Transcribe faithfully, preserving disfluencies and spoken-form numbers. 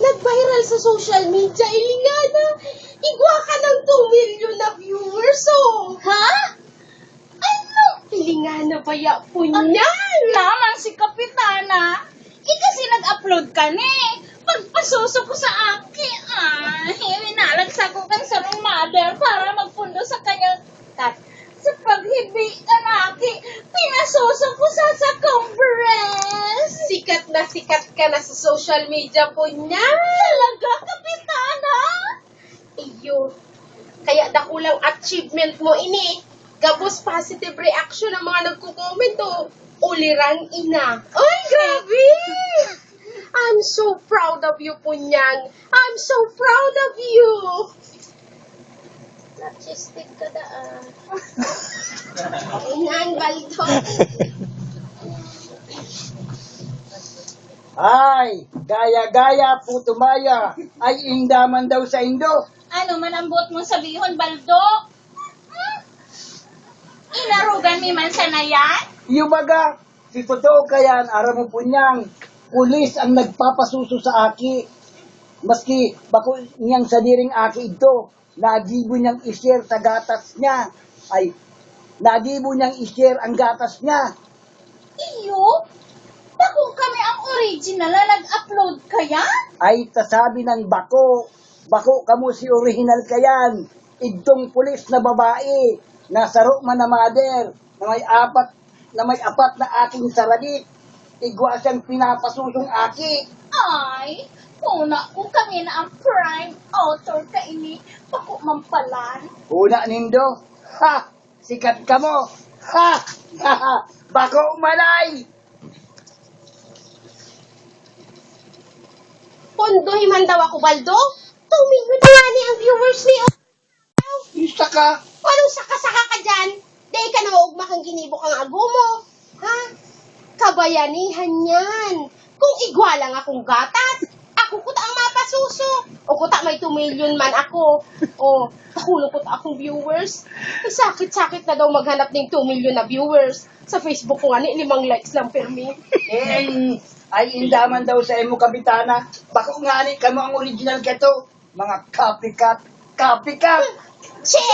Nag-viral sa social media, Elingana. Igwa ka ng two million na viewers, oh. Ha? Ano? Elingana baya po niyan. Naman si Kapitana. Eh, kasi nag-upload ka ni. Pagpasuso ko sa aki. Ay, winalagsa ko kan sarong mother para magpundo sa kanyang tat. Sa paghibi kan aki, pinasuso ko sa, sa Congress. Sikat na sikat ka na sa social media po niyan. Talaga, Kapitana? Iyo. Kaya dakulang achievement mo ini. Gabos positive reaction ang mga nagko-comment, oh. Ulirang ina. Ay, grabe! I'm so proud of you, Punyang. I'm so proud of you. Narcissistic ka daan. Ingan, Baldo. Ay, gaya-gaya, puto maya. Ay, indaman daw sa indo. Ano man ang buot mong sabihon, Baldo? Hmm? Inarugan mi man sana yan? Iyo baga, si totoo kayan, aram mo Punyang, pulis ang nagpapasuso sa aki. Maski bako niyang sadiring aki idto, nagibo niyang i-share sa gatas niya. Ay, nagibo niyang i-share ang gatas niya. Iyo? Bako kami ang original na nag-upload kayan? Ay, tasabi ng bako. Bako kamo si orihinal kayan. Idtong pulis na babae na saro man na mother na may apat na may apat na aking saragit. Igwa siyang pinapasusong aki. Ay, huna ko kami na ang prime author kaini. Bako man palan. Huna nindo. Ha! Sikat kamo. Ha! Bako manay! Pondohi man daw ako, Baldo. Two million na nga ni ang viewers ni. Yung saka, Anong saka-saka ka dyan? Dai ka na maugma kang ginibo kang ago mo. Ha? Kabayanihan yan. Kung igwa lang akong gatas, ako kuta ang mapasuso. O kuta may two million man ako. O, takulo kuta akong viewers. Ay, sakit-sakit na daw maghanap ng two million na viewers. Sa Facebook ko nga ni, limang likes lang permi. Eh, ay, ay indaman daw sa imo, Kapitana. Bako nga ni, kamo ang original kato. Mga copycat. Copycat! Che!